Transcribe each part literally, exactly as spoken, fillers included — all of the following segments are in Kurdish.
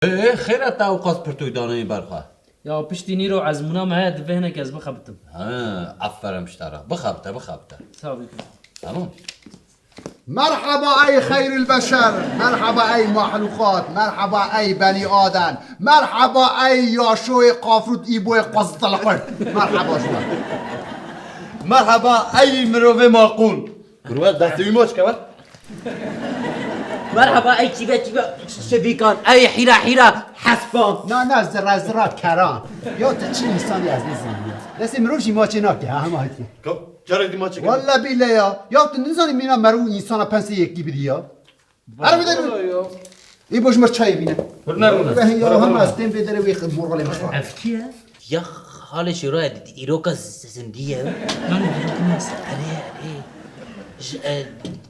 Ê, xêr e te ewqas pirtûk daneyî ber xwe? Ya piştî nîro ezmûna me heye, divê hinek ez bixebitim. Ha, aferin ji te re. Bixebite, bixebite. Sağ ol. Tamam. Merhaba ey xeyril beşer, merhaba ey mahlukat, merhaba ey benî adem, merhaba ey yaşoyê qafrût îboyê qazitelqir. Merhaba ji we. Merhaba ey mirovê maqûl. Kurwa destê wî maç ke we. Merhaba ey çîve çîve şevîkan, ey hîra hîra hespan. Na na zira zira keran. Ya tu çi însanî ez nizanim ya. Destê mirov jî maçê nake ha hema hekî. Ka, carek dî maçê ke. Walla bîle ya. Ya tu nizanî mîna merû însana pensê yekî bidî ya. Her bide. Î boş mer çayê bîne. Hûn nerûne. Ve ya hem ez tên vê derê wê moralê min xwe. Ev kî ye? Ya xalê Şêro ye, dîroka z-, zindî ye. Yanî dîrokê me. Erê, erê. Ji, e,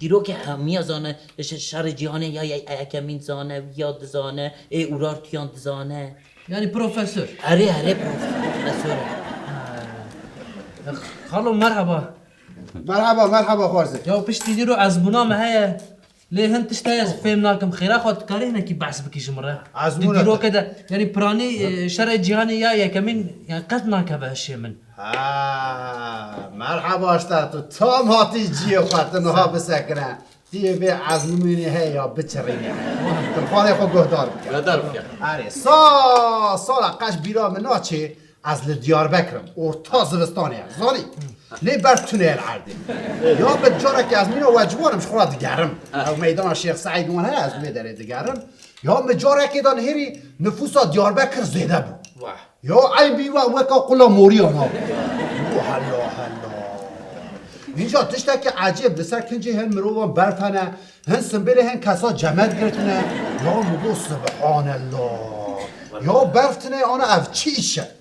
dîrokê hemiya zane, şerê cîhanê ya, ya, yekemîn zane, ya dizane, ê Urartuyan dizane. Yanî profesor. Erê, erê, profesor e. Ha. Xalo, merhaba. Merhaba, merhaba, xwarzê. Ya piştî nîro ezmûna me heye. Lê hin tişt heye ez fêm nakim. Xêra xwe dikarî hinekî behs bikî ji min re? Ezmûna. Di dîrokê de, yanî piranî, e, şerê cîhanê ya yekemîn, yanî qet nakeve hişê min. Ha, merhaba ji te, tu tam hatî ciyê xwe, tu niha bisekine. Tiyê vê ezmûnê heye ya biçirîne. Tu xalê xwe guhdar bike. Guhdar bike. Erê, sa, sala qeş bîra min naçê, ez li Diyarbekir im. Orta zivistanê ye, zanî? Lê berf tune ye li erdê. Ya bi carekê ez mîna we ciwan im, ji xwe re digerim. Ew meydana Şêx Seîd wan heye, ez li vê derê digerim. Ya bi carekê de nihêrî nifûsa Diyarbekir zêde bû. Wah. Ya eyn bî we weka qula moriyan ha. Helo, helo, helo. Înca tiştekî ecêb, li ser kincê hin mirovan berf hene, hin simbêlê hin kesa cemed girtine. Ya min got, Subhanallah. Ya berf tune ana ev çi îş e?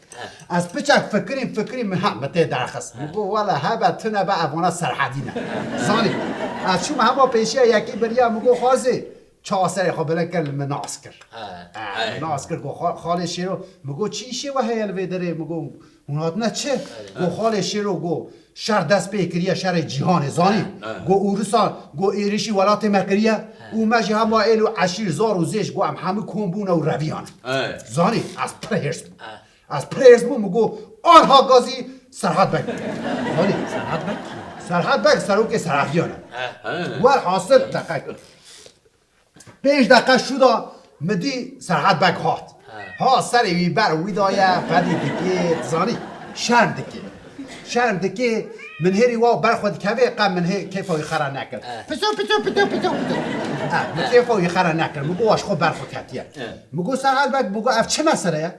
Ez piçek fikirîm, fikirîm, ha, min tê derxist. Min got, wele hebe tune be, evana Serhedî ne. Zanî, ez çûm hema pêşiya yekî biriya, min got, Xwazê, çawa serê xwe bilind kir, li min nas kir. Ha, Ha, he. Nas kir, got, "Xa-, xalê Şêro." Min got, "Çi îşê we heye li vê derê?" Min got, "Hûn hatine çi?" Got, "Xalê Şêro, got, şer dest pê kiriye, şerê cîhanê, zanî? He. Got, Ûrisan, got, êrişî welatê me kiriye û me jî hema êl û eşîr, zar û zêş, got, em hemû kom bûne û reviyane. He. Zanî, ez pir hêrs bûm. He. Ez pir hêrs bûm, min got, "Anha gazî Serhat Beg." Zanî? Serhat Beg kî? Serhat Beg, serokê Serhediyan e. He. Welhasil, deqek. Pênc deqe şû da min dî Serhat Beg hat. Ha. Ha, serê wî ber wî daye, qedî dikê, dizanî, şerm dikê. Şerm dikê, min hêrî wa ber xwe dikevê, qe min hê kêfa wî xera nekir. Ha. Pito, pito, pito, pito, pito. Ha, min kêfa wî xera nekir. Min got, "Wa ji xwe ber xwe ketiye." Ha. Min got, "Serhat Beg," min got, "ev çi mesele ye?"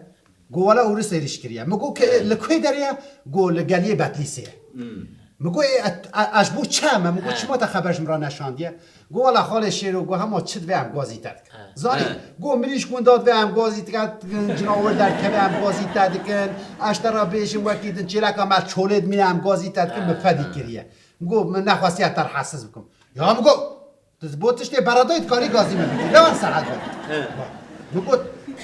Got, "Wele Ûris êrîş kiriye." Min got, "Ke-, li kê derê ye?" Got, "Li geliyê Betlîsê ye." Hmm. Min got, "Ê, e, e, e, ji bo çi em e?" Min got, "Çima te xeber ji min re neşandiye?" Got, "Wela xalê Şêro," got, "hema çi divê em gazî te dikin." He. Zanî? He. Got, "Mirîşk winda divê em gazî te dikin, cinawir derdikeve em gazî te dikin. Ez ji te re bêjim wekî din çêleka me çolê dimîne em gazî te dikin, min fedî kiriye." Min got, "Min nexwestiye te rehesiz bikim." Ya min got, "Tu ji bo tiştê beredayî dikarî gazî min bikî. Ne wek Serhat Beg." He. Min got,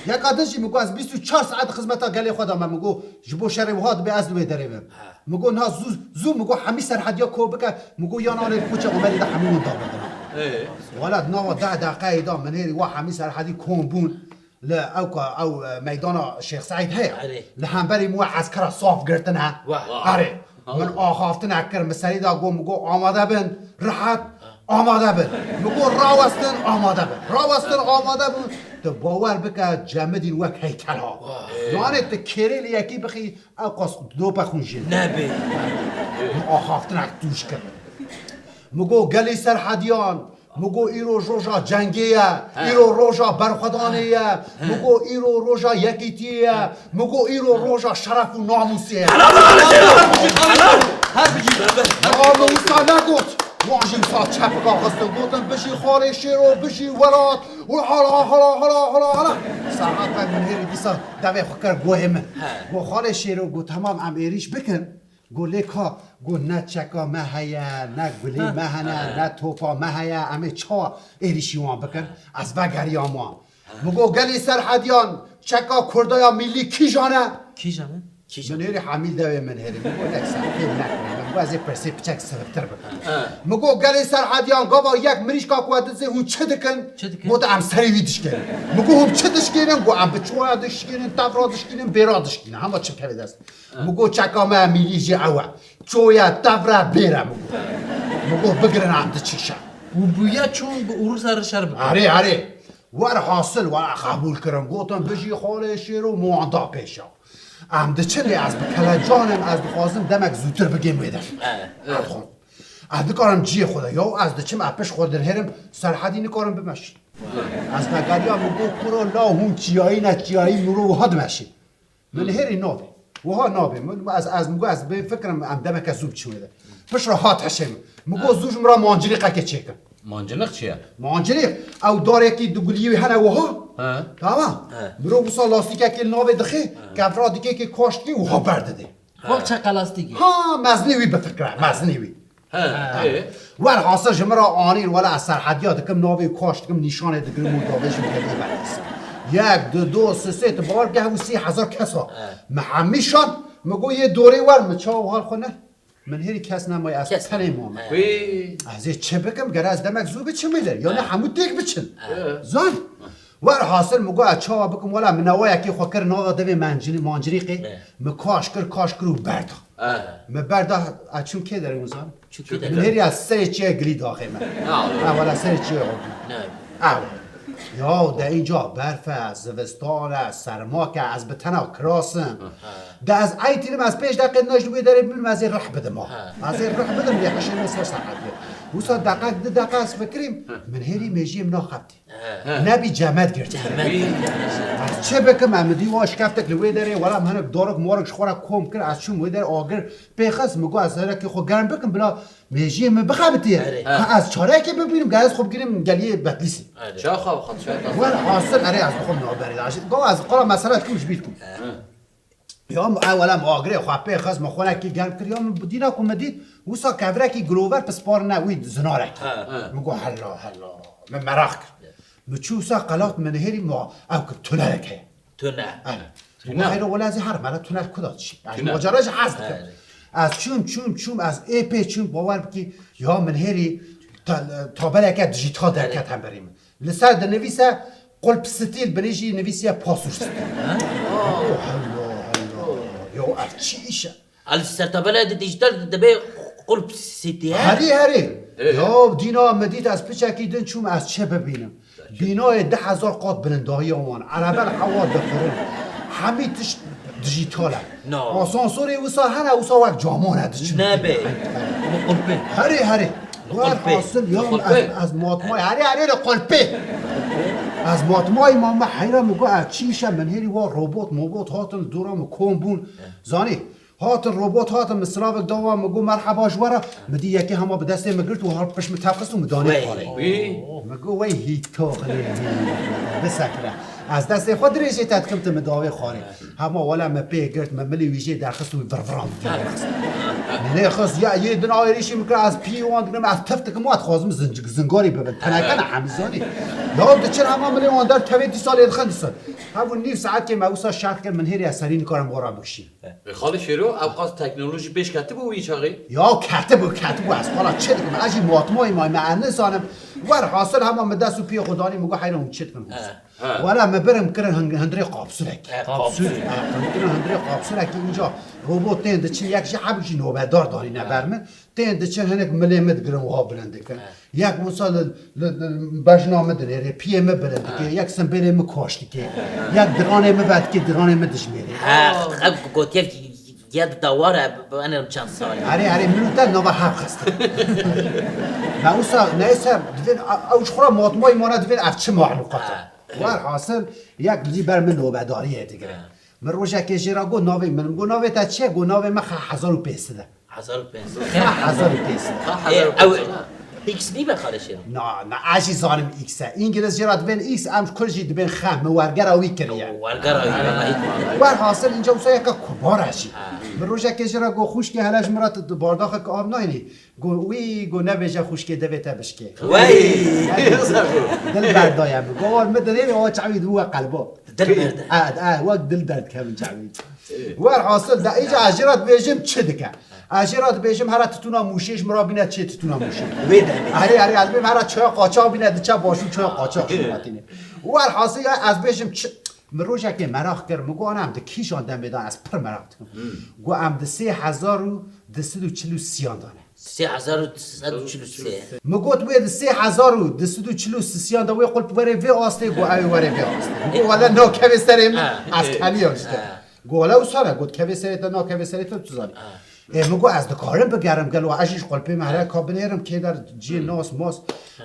yeka din jî min got, "Ez bîst û çar saet xizmeta gelê xwe de me." Min got, "Ji bo şerê wiha dibe ez li wê derê bim." He. Min got, "Niha zû, zû," min got, "hemî Serhediya ko bike." Min got, "Yan anê li koça Omerî de hemî wan da bidin." Ê. Wela di nava deh deqeyê de min hêrî wa hemî Serhedî kom bûn. Li ewka ew, e, meydana Şêx Seîd heye. Erê. Li hemberî min wa eskera saf girtine. Wah. Erê. Min axaftinek kir, min serî da got, min got, "Amade bin, rihet, amade bin." Min got, "Rawestin, amade bin." Rawestin, amade bin. Tu bawer bike, cemidîn wek heykel ha. Wah. Yanê tu kêrê li yekî bixî, ew qas dope xwîn jê. Nebê. Min axaftinek tûj kir. Min got, "Gelî Serhediyan," min got, "îro roja cengê ye, îro roja berxwedanê ye," min got, "îro roja yekîtiyê ye," min got, "îro roja şeref û namûsê ye." Her bijî. Ya min wisa negot. Wan jî wisa çepika xistin, gotin, "Bijî xalê Şêro, bijî welat." Û hala, hala, hala, hala, hala. Serhat Beg min hêrî dîsa devê xwe kir guhê min. He. Got, "Xalê Şêro," got, "temam em êrîş bikin." Got, "Lê ka," got, "ne çeka me heye, ne gulê me hene, ne topa me heye, em ê çawa êrîşî wan bikin?" Ez vegeriyam wan. Min got, "Gelî Serhediyan, çeka Kurdaya Millî kîjan e?" Kîjan e? Kîjan? Min hêrî hemî dewê min hêrî. Min got, "Nek ser, fêm nekiriye." Got, ez ê pirsê piçek siviktir bikim. He. Min got, gelê Serhediyan, gava yek mirîşka ku we dizê hûn çi dikin? Çi dikin? Got, em serê wî dişkênin. Min got, hûn çi dişkênin? Got, em bi çiwaya dişkênin, tevra dişkînin, bêra dişkînin. Hema çi keve dest. Min got, çeka me mîlî jî ew e. Çoya tevra bêra min got. Min got, bigirin em diçin şer. Û bûye çûn bi Urûsa re şer bikin. Erê, erê. Werhasil, were qebûl kirin. Gotin, bijî xalê Şêro, min wan da pêşa. Em diçin lê ez bi kelecan im, ez dixwazim demek zûtir bigêm wê der. He, he. Ez dixwazim. Ez nikarim ciyê xwe de. Yaw ez diçim, ez pişt xwe dinihêrim, Serhedî nikarim bimeşin. Ez vegeriya min got, kuro la hûn çiyayî ne çiyayî, min ro wiha dimeşin. Min nihêrî nabê. Wiha nabê. Min, ez, ez, min got, ez bê fikirim, em demeke zû biçin wê de. Piştre hat hişê min. Min got, zû ji min re mancilîqekê çêkin. Manciliq çi ye? Mancilîq, ew darekî du guliyî wî hene wiha. He. Tamam. He. Mirov wisa lastîkekê li navê dixê, kevra dikê kê kaş dikê, wiha berdidê. Wek çeqe lastîkê. Ha, mezinî wî bifikire, mezinî wî. He, he. Werhasil ji min re anîn, wela ez Serhediya dikim, navê kaş dikim, nîşanê digirim û davêjim geliyê berdîsim. Yek, du, do, sê, sê, tu bawer bike, hevû sê hezar kes hat. He. Min hemî şand, min got, yê dorê wer, min çawa hal xwe ne? Min hêrî kes nemaye, ez tenê mame. Wî. Ez ê çi bikim? Gere ez demek zû biçim wê der. Yani hemû têk biçin. Zan. Werhasil min got, ez çawa bikim? Wela min newayekê xwe kir nava devê mancilî-, mancilîqê. Min kaş kir, kaş kir û berda. Min berda, ez çûm kê derê hûn zan? Çû kê derê? Min hêrî ez serê çiyê gilî daxê me. Ha, wela serê çiyê xwe. Ew. Ya de înca berf e, zivistan e, sermak e, ez bi tena kiras im. De ez eytînim, ez pênc deqê naş li wê derê bibînim, ez ê rih bidim ha. Ez ê rih bidim, lê hişê min ser Serhediyê. Wisa deqek, du deqe ez fikirîm, min hêrî mêjiyê min axebitî. Nebî cemed girtî. Ez çi bikim, em dî wa şkeftek li wê derê, wela min hinek dorik morik ji xwe re kom kir, ez çûm wê derê agir pê xist, min got, ez herekê xwe germ bikim, bila Mêjiyê min bixebitî. Erê. Ha, ez çarekê bibînim, gel ez xwe bigînim geliyê Betlîsê. Erê. Çaxa xwe çaxa. Wer hasil, erê, ez dixwim navberê de. Gawa ez qala mesele dikim ji bîr dikim. He. Ya min ewela min agirê xwe pê xist, min xwenekî germ kir, ya min dîna ku min dît, wisa kevrekî gilover pisparine wî zinarek. He. Min got, hela, hela. Min meraq kir. Min çû wisa qelat, min nihêrî, ma ew ku tunelek heye. Tune. Erê. Tune. Xeyr, wela ez ê herim, hele tunel ku da dişî. Yani macera jî hez dikim. Erê. Ez çûm, çûm, çûm, ez ê pê çûm, bawer bikî, ya min hêrî ta-, tabeleke dijîtal derket hemberî min. Li ser dinivîse Qulp Steel, binê jî nivîsiye Pasûr Steel. Oh, helo, helo. Ya ev çi îş e? Li ser tabela de dijîtal dibe Qulp City, he? Herî, herî. Ê. Ya dîna min dît ez piçekî din çûm ez çi bibînim. Bînayê du hezar qat bilindahiya wan, erebe li hewa difirin. Hemî tişt dijîtal e. No. Asansorê wisa hene, wisa wek caman e diçin. Nebe. Li qulpê. Herê, herê. Li qulpê. Werhasil ya ez, ez matmayî, herê, herê li qulpê. Ez matmayî mame heyra min got, ev çi îş e, min hêrî wa robot mobot hatin li dora min kom bûn. Zanî, Hatin robot hatin, min silavek da wan, min got, merheba ji we re. Min dî yekê hema bi destê min girt û her pişt min tevxist û min danê xwarê. Wî. Min got, wey hîtoxlê hî, bisekire. Ez destê xwe dirêjê te dikim, tu min dawê xwarê. Hema wela min pê girt, min milê wî jê derxist û virviran min lê xist. Ya yê din êrîşî min kir, ez piyê wan digirim, ez tif dikim, wan dixwazim zinc-, zingarî bibin. Teneke ne hemî zanî. Ya diçin hema milê wan der tevê dîsa lê dixin dîsa. Hevû nîv saetkê me wisa şerh kir, min hêrî ez serî nikarim wa re bikişînim. Ê, Xalê Şêro, ew qas teknolojî pêş ketibû wî çaxê? Ya ketibû, ketibû, ez xwe re çi dikim, ez jî matmayî mayî me, ez nizanim. Werhasil hema min dest û piyê xwe danî, min got, heyran hûn çi dikin hûn? He. He. Wela min birim kirin hin-, hundirê kapsulekî. He, kapsul. He, min kirin hundirê kapsulekî, înca robot tên diçin, yek jî hebû jî nobedar danîne ber min. Tên diçin hinek milê min digirin wiha bilind dikin. He. Yek wisa li, li, li bejna min dinêrê, piyê min bilind dike, he, yek simbêlê min kaş dike, he, yek diranê min vedike, diranê min dijmêrê. He, ev gotiye ya di dawar e, bi, bi, enem çend salî. Erê, erê, min û te nava hev xistin. Me wisa neyse, divên, ew ji xwe re matmayî mane divên ev çi mahluqat e. He. Werhasil, yek li ber min nobedariyê digire. He. Min rojekê jê re got, navê min, got, navê te çi ye? Got, navê min Xe-, Hezar û pênc sed e. Hezar û pênc sed. Hezar û pênc sed. Ê, ew X nî be Xalê Şêro? Na, na, ez jî zanim X e. Îngiliz jê re dibên X, em ji Kurd jî dibên Xe, min wergera wî kiriye. Wergera wî, wela. Werhasil, înca wisa yeka kubar e jî. Ha. Min rojekê jê re got, xwişkê, hele ji min re tu bardaxek av nayînî? Got, wî, got, nebêje xwişkê, devê te bişkê. Wey! Dil berdaye min. Got, wan min dinêrî, awa çavî dibû we qelba. Dil berde. E, e, wek dil derdikevin çavî. Werhasil, da îca ez jê re dibêjim çi dike. Ez jê re dibêjim, hera titûna Mûşê ji min re bîne çê titûna Mûşê. Wê demê. Erê, erê, ez bêm hera çaya qaçax bîne diçe başûr çaya qaçax jî hatîne. Werhasil ya ez bêjim çi. Min rojekê meraq kir, min got, "Ana em di kîjan demê de, ez pir meraq dikim." Got, "Em di sê hezar û du sed û çil û sêyan de ne." Sê hezar û du sed û çil û sê. Min got, "Wê di sê hezar û du sed û çil û sêyan de wê qulp were vê astê?" Got, "Ew ê were vê astê." Min got, "Wele nakeve serê min, ha, ez keniyam işte." Ha. Got, "Wele wisa ne." Got, "Keve serê te, nakeve serê te, tu zanî." Ha. Ê, min got, "Ez dikarim bigerim, gelo ez jî ji qulpê me here ka binêrim, kê der cihê nas mas."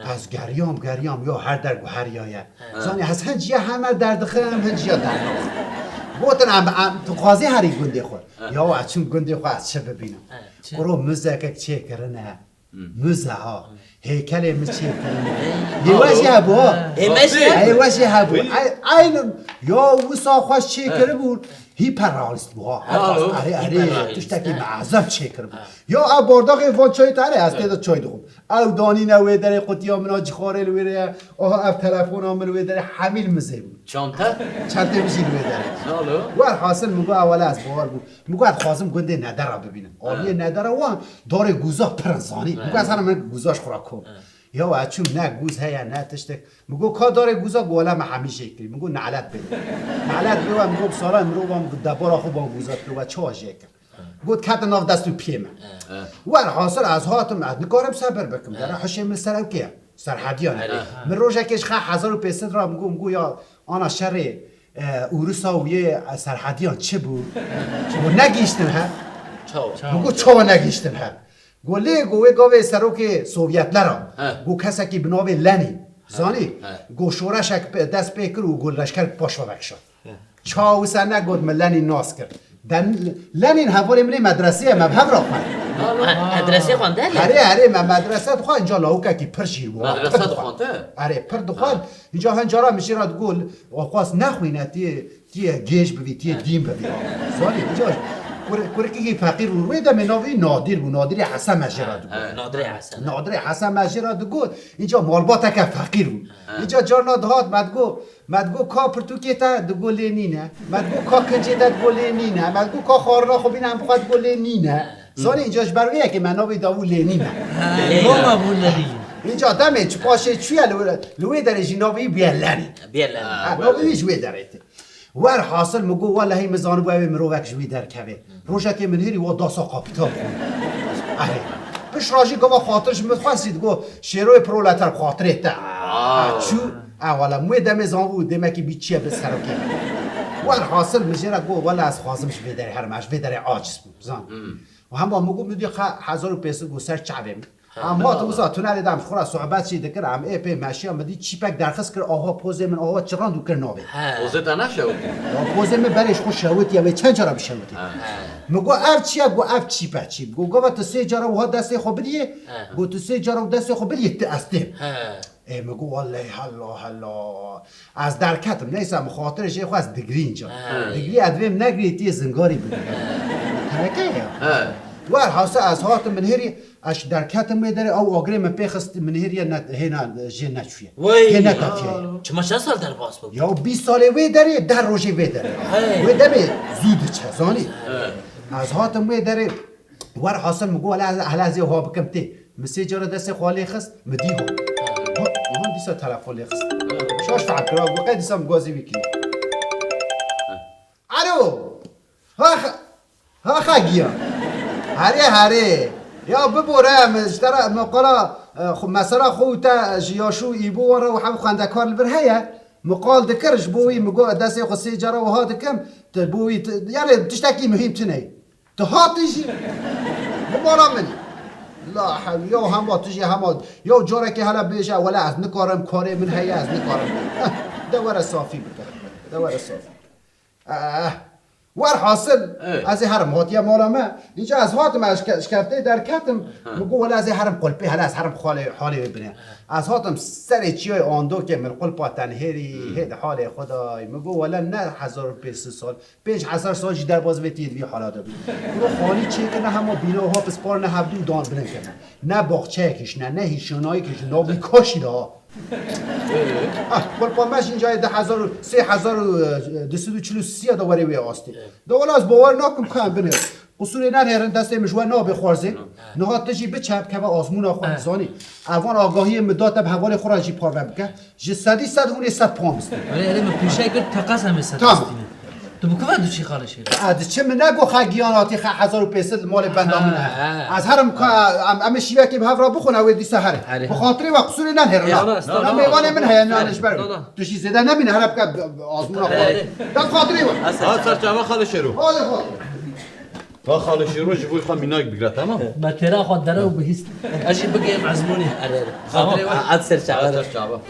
Ha. Ez geriyam, geriyam, ya her der guheriyaye. Ha. Zanî, ez hin ciya heme derdixim, hin ciya derdixim. Gotin, "Em, em, tu dixwazî herî gundê xwe?" Ha. "Ya, ez çûm gundê xwe, ez çi bibînim?" Ha. Kuro muzekek çêkirine. Muze ha. Hêkelê min çêkirine. Hêwe jî hebû ha. Hême jî hebû. Hêwe jî hebû. Ay, aynı. Ya wisa xweş çêkiribû. Hiperrealist bû ha. Alo. Erê, erê, hiperrealist, tiştekî he. Meezem çêkiribû. He. Ya ev bardaxê van çayê te erê, ez tê de çay dixwim. Ew danîne wê derê, qutiya min a cixarê li wê derê ye. Aha ev telefona min wê derê, hemî li mizê bû. Çante? Çentê min jî li wê derê. Alo. Werhasil min got, "Ewele ez bawer bûm." Min got, "Dixwazim gundê Nedera bibînim." He. Aliyê Nedera wan darê gûza pir in, zanî. Min got, "Ez herim min gûza ji xwe re kom." He. Ya ez çûm, ne gûz heye, ne tiştek. Min got, "Ka darê gûza?" Got, "Wele me hemî jê kirî." Min got, "Nelet bê." Nelet bê we, min got, "Bi sala mirovan debara xwe ban gûza dikir, we çawa jê kir?" Got, "Kete nav dest û piyê me." He. Werhasil ez hatim, ez nikarim sebir bikim. He. Dere hişê min ser ew kê ye? Serhediyan e. Erê. Min rojekê ji xe hezar û pênc sed re min got, min got, "Ya ana şerê, e, Ûrisa û yê serhediyan çi bû?" Got, "Negihiştin he." Çawa? Min got, "Çawa negihiştin he?" Got, "Lê," got, "wê gavê serokê Sovyetlera." He. Got, "Kesekî bi navê Lenin." Zanî? He. Got, "Şoreşek pe-, dest pê kir û got, leşker bi paş ve vekişand." He. Çawa wisa ne got, min Lenin nas kir. Den, Lenin hevalê min ê medresê ye, me bi hev re xwend. He, medresê xwendin? Herê, herê, me medrese dixwend, inca lawikekî pir jî wa. Medrese pir dixwend. Dixwend, he? Erê, pir dixwend. He. Inca hin cara min jê re digot, "Xwest nexwîne, tiyê, tiyê gêj bivî, tiyê dîn bivî." Zanî, inca kur-, kurikekî feqîr bû. Wê demê navê wî Nadir bû, Nadirê Hesen me jê re digot. He. Nadirê Hesen. Nadirê Hesen me jê re digot, inca malbateke feqîr bû. He. Inca carna dihat me digot, Me digot, "Ka pirtûkê te?" Digot, "Lê nîne." Me digot, "Ka kincê te?" Digot, "Lê nîne." Me digot, "Ka xwarina xwe bîne em bixwe?" Digot, "Lê nîne." Zanî, înca ji ber wê yekê me navê da bû Lê nîne. Lê nîne. Mama bû Lê nîne. Înca demê çi paşê çûye li wê, li wê derê jî navê wî bûye Lenî. Bûye Lenî. Ha, navê wî ji wê derê tê. Werhasil min got, "Welehî min zanibû ew ê mirovek ji wî derkeve." Rojekê min hêrî wa dasa kapital xwe. Erê. Pişt re jî gava xatir ji min xwestî digot, "Şêroyê proleter xatirê te." Aa. Çû, e, wele, min wê demê zanibû dêmekî bî çi ye bi serokê min. Werhasil min jê re got, "Wele ez xwazim ji vê derê herim, ez ji vê derê aciz bûm, zan." Hmm. Û hema min got, min dî xe hezar û pênc sed got ser çavê min. Em hatin wisa tunelê de em ji xwe re sohbet jî dikir, em ê pê meşiya, min dî çîpek derxist kir, awa pozê min, awa çirand û kir navê. He. Pozê te neşewitî? Ya pozê min berê ji xwe şewitiye, wê çend cara bişewitî? He. Min got, "Ev çi ye?" Got, "Ev çîp e, çîp." Got, "Gava tu sê cara wiha destê xwe bidiyê?" He. Got, "Tu sê cara û destê xwe bidiyê, tu ez têm." He. Ê, min got, "Wellehî hela, hela." Ez derketim, neyse, min xatirê jê xwest digrî înca. He. Digrî ez divêm negrî tiyê zingarî bigrim. Teneke ya. He. Werhasil ez hatim min hêrî, ez derketim wê derê, ew agirê min pê xist, min hêriye ne, hêna jê neçûye. Wey. Hê netefiye. Çima çend sal derbas bû? Ya bîst salê wê derê, deh rojê vê derê. Hey. Wê demê zû diçe, zanî? Hey. Ez hatim wê derê, werhasil min got, "Hele, hele ez ê wiha bikim tê." Min sê cara destê xwe lê xist, min dî got. Got, aha, dîsa telefon lê xist. Şaş fehm kir, got, "Qey dîsa min gazî wî kiriye." Alo! Ha xe-, ha xe giya. Herê, herê. Ya bibore, min ji te re, min qala, e, xwe, mesela xwe û te ji Yaşû û Îbo wan re û hev xwendekar li vir heye. Min qal dikir, ji bo wî min got, destê xwe sê cara wiha dikim, tu bo wî, tu, yani tiştekî muhîm tune ye. Tu hatî jî li mala min î. La hewle, ya hema tu jî hema, ya carekê hele bêje, "Wele ez nikarim, karê min heye, ez nikarim." Heh, de were safî bike. De were safî. Eh, werhasil, Evet. ez ê herim hatiye mala me. Înca ez hatim, ez şke-, şkeftê derketim. Ha. Min got, "Wele ez ê herim qulpê, hele ez herim xalê, halê wê bine." Ez hatim serê çiyayê Andokê, min qulpa tenhêrî, Hmm. hê di halê xwe dayî. Min got, "Wele ne hezar û pênc sed sal, pênc hezar sal jî derbas vê tiyê di vî hala de bî." Kuro xalî çêkirine, hema bîna wiha pisparine hevdû û dan bilind kirine. Ne baxçeyek hişine, ne hîşanayek hişine, navî kaşî de ha. Ah, xwe pa me jî incayê di hezar û sê hezar û du sed û çil û sê de were wê astê. De wela ez bawer nakim ka em binêrin. Qusûrê nenêrin, destê min ji we nabê xwarzê. Niha tu jî biçe bikeve azmûna xwe, dizanî. Evan agahiyê min da te bi hevalê xwe re jî parve bike. Ji sedî sed hûnê sed puan bistînin. Erê, erê, min pêşe kir, teqez em ê sed Tamam. bistînin. Tu bi ku ve diçî xalê şêr? Ez diçim, min negot xe giyan hatî, xe hezar û pênc sed li malê benda min e. Ha, ha. Ez herim ka em, em ê şîvekê bi hev re bixwin, ew ê dîsa here. Erê. Bi xatirê we qusûrê nenêrin, Eyvallah, ha. estağfurullah. Em mêvanê min heye, nan ji ber. Estağfurullah. Tu jî zêde nemîne, here bike azmûna xwe. Erê. De bi xatirê we. Ha, ser çava xalê şêro. Hadi xatirê. Va xalê şêro ji bo xwe mînak bigre, tamam? Me têra xwe dere û bihîst. Ez jî bigeyim ezmûnê. Erê, erê. Tamam. Xatirê we. Ad ser çava. Ser çava.